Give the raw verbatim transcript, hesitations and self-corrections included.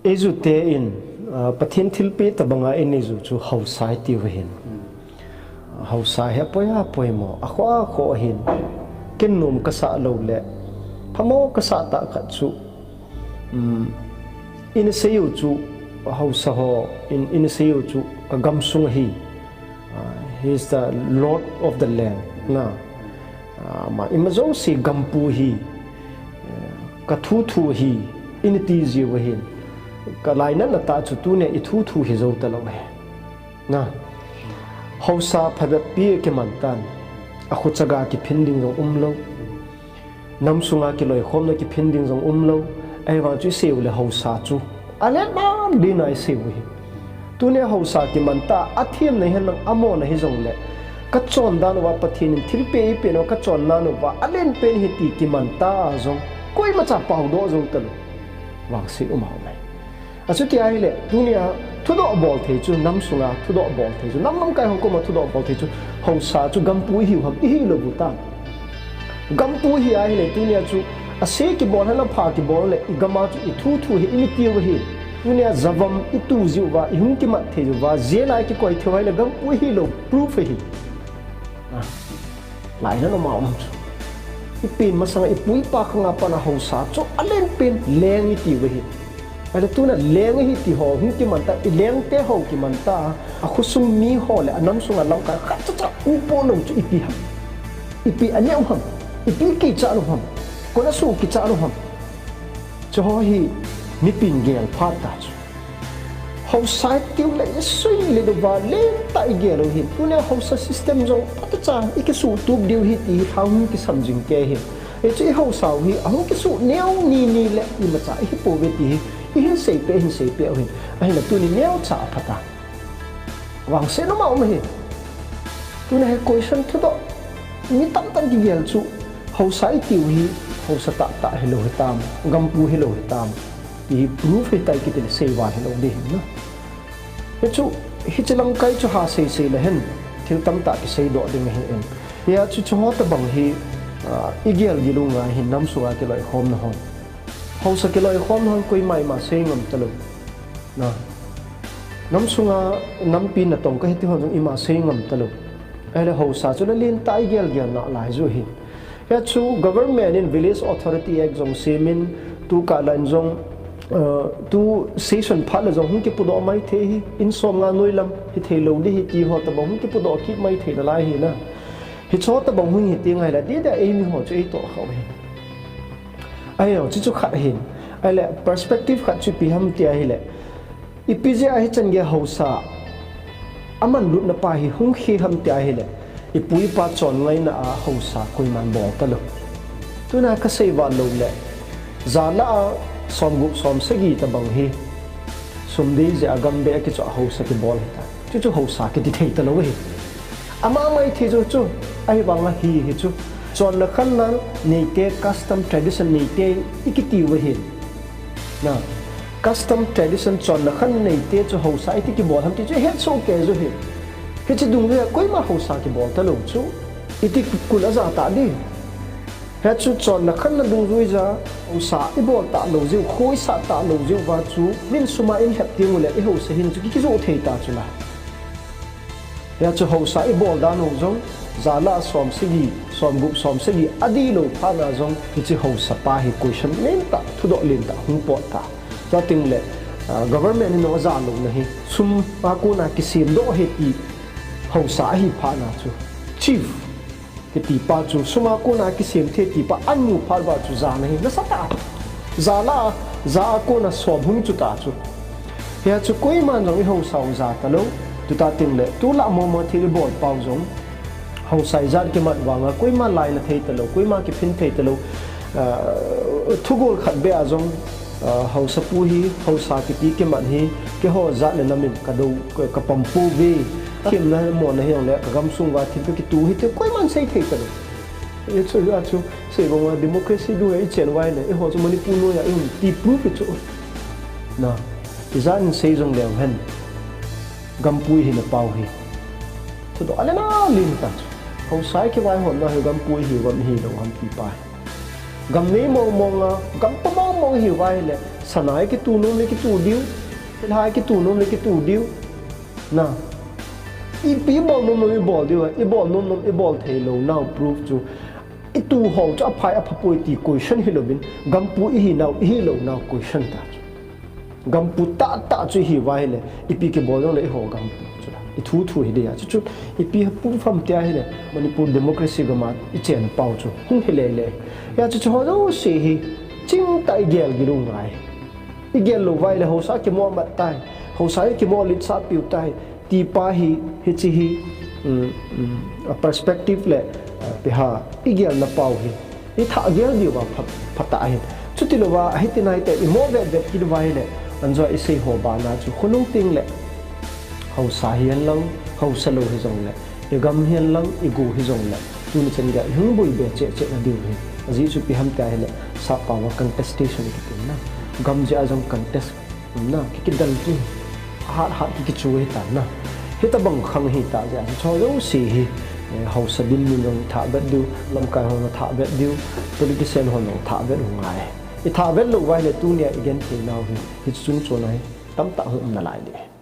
Eijute in, ah, Pathen thilpeh tabanga inei jiu chu haosa iti uva hin. Haosa hi apoi a poimo, akhoh akhoh ahin. Ken nom kasah lou le, phamo kasah tah khat chu, um, ina seiu chu, haosa ho, in, ina seiu chu, ka gamsung ahi. Ah, he is the Lord of the land. Na. Ah, ama ima jouse gampu ahi. Eh, ka thu thu ahi. Ina ti jiu ahin. Ka lainatna tah chu tunia i thu thu hi jou talou ahi. Na. Haosa phabep pi kiman tan. Akhochaga kiphin ding jong umlou. Nam sunga kiloikhomna kiphin ding jong umlou. Ahivang chu iseiu le haosa chu. Alen dan dina iseiu ahi. Tunia haosa kiman ta, athemna hihenlang amona hijongle. Ka chondan uva Pathen in thilpeh eipeh uva ka chondan uva, alen pen ahi ti kiman ta jong. Koimacha paodoh jou talou. Vangset uma umai. Achuti ahile, tunia thudoh bol thei chu, nam sunga thudoh bol thei chu, nam lamkai ho koma thudoh bol thei chu, haosa chu gampu ihiu ham, ihilou u tam. Gampu ihi ahile, tunia chu, ase kibol henlang pha kibol le, i gama chu i thu thu hi, ina tiu ahi. Tunia javam itu jiu uva, i hung kimat thei jiu uva, jail a i kikoi thei u ahile, gampu ihilou, proof ahi. Ah. Lainatna uma um chu. Ipi masanga ipu ipa khanga pat a haosa chu alen pen leng iti uva ahi. Ahile tuna leng ahi ti ho hung kiman ta, i lengte ho kiman ta, akhosung mi ho le anam sunga lamkai khat cha cha upo lou chu ipi ham. Ipi aneo ham. Ipi kicha lou ham. Kona su kicha lou ham. Chu ho hi mipin gel phat ta chu. Haosa itiu le isui le uva lentah igel u ahin. Tunia haosa system jong phatecha ikisuh tup diu ahi ti hi lhang hung kisam jing kei ahin. Hichu i haosa u hi ahung kisuh neo ni ni le imacha ihi pouve ti hi ihin seipeh, ihin seipeh u ahin. Ahinla tuni neocha aphat a. Vangset uma um ahi. Tunia hi question thudoh. Mi tamtah in kigel chu. Haosa itiu hi, haosa tahtah hilou hitam, gampu hilou hitam. Ti hi proof hitai kiti le seival hilou ding ahi na. Hichu, hiche lamkai chu ha seisei le hen, thil tamtah kiseidoh ding ahi in. Hia chu chu ho tabang hi, ah, igel gil u ngai hin nam sunga kiloikhomna hon. Haosa kiloikhomna hon koima ima sei ngam talou. Na. Nam sunga nampi natong kahi ti hon jong ima sei ngam talou. Ahile haosa chu le lentah igel gel nalai jiu ahin. Hia chu government in Village Authority Act jong semin, tu kah lan jong, uh, tu session phat le jong hung kipudoh mai thei hi, in som nga noi lam hithei lou ding ahi ti ho tabang hung kipudoh kit mai thei nalai ahi na. Hiche ho tabang hung hi ti ngai le, dia dia eimi ho chu eitoh khah u ahi. Ahi ho, chu chu khat ahin. Ahile perspective khat chu ipi ham ti ahile. Ipi jeh a hichan gei haosa amanlutna pa hi hung khe ham ti ahile, ipu ipa chonngaina a haosa koiman bol talou. Tuna kasei val lou le, jalah a somgup somsagi tabang hi, sum dei jeh a gam beh a kichoh a haosa kibol hita. Chuchu haosa kiti thei talou ahi. Ama mai thei chu chu, ahivang a hi hi chu. Chonna khanna neite, custom tradition neite ikiti u ahi. Na, custom tradition chonna khan neite chu haosa iti kibol ham ti chu ihet soh kei jiu ahi. Hiche dungjui a koima haosa kibol talou chu. Iti kun aja ta ding. Hichu chonna khanna dungjui a haosa ibol talou jiu, khoisa talou jiu va chu, min sum a in lhep ding u le ihaosa hin chu ki, kijoh thei ta chu la. Hia chu haosa ibol dan u jong, jalah a somsagi, somgup somsagi adih lou phat na jong, hiche haosa pa hi question lentah, thudoh lentah hung pot ta. Chuteng le, ah, government in aja louna hi, sum a kona kisemdoh ahi ti haosa ahi phat na chu. Chief kiti pa chu, sum a kona kisem thei ti pa amu phat uva chu jana hi nasatah. Jalah a, ja a kona som hung chu ta chu. Hia chu koiman jong ihaosa u ja talou, tuta teng le, tulai mama thil ibol pau jong. Haosa ijat kimat vang a, koima lainat thei talou, koima kiphin thei talou, ah, thugol khat beh a jong, ah, haosa pu hi, haosa kiti kimat hi, keiho jat le nam in ka dou, ka, ka pom pouve, themna mona hijongle, ka gamsung uva thil ka kito hi ti, koiman sei thei talou. Hichu, hichu, sei bang uva democracy dunga ichen uva ahile, eiho chu Manipur noiya ihung ti proof chu. Na, ijat in sei jong leu hen. Gampu ihina pau hi. Thudoh alen alen ta chu. Haosa i kivaihomna hi gampu ihiu ham ihilou ham ti pa hi. Gam nei mong mong a, gam pa mong Hong hi uva ahile, sana i kitu nom le kitu diu, thilha i kitu nom le kitu diu. Na. Ipi i bol nom nom i bol diu, i bol nom nom i bol thei lou nau proof chu. I tu ho chu aphai aphapoi ti question hi louvin, gampu i hi nau, i hi lou nau question ta chu. Gampu tah tah chu i hi uva ahile, ipi kibol jongle i ho gampu chu la. I thu thu hi dia chu chu, ipi pu pham tia ahile, Manipur democracy gam a i chen pau chu. Hung hi lele. Hia chu chu ho jouse hi, chingtah i gel gil u ngai. I gel lou uva ahile, haosa kimo mat tai. Haosa i kimo litsah piu tai. Ti pa hi, hiche hi, um, um, a perspective le, uh, piha, i gelna pau hi. I thah gel diu va pha, pha tah ahin. Chuti louva, hiti nai te, i mo vet vet kit uva ahile, anjo i sei ho bana chu, khonung teng le, haosa hihen lang, haosa lou hijongle, i gam hihen lang, i go hijongle, tuni chan gei a i hung boi be cheh cheh na diu hi. Ajeh chu ipi ham tia ahile, sap pau va contestation kiti na. Gam jeh a jong contest na, ki, kidal tu. Hat hat ki, kichu hi ta na. Hitabang khang hi ta jeh a, cho jouse hi, eh, haosa dinmun jong thah vet diu, lamkai ho jong thah vet diu, politician ho jong thah vet u ngai. I thah vet lou uva ahile tunia i genthei nau hi, hiche chung chon a hi, tamtah hung um nalai ding.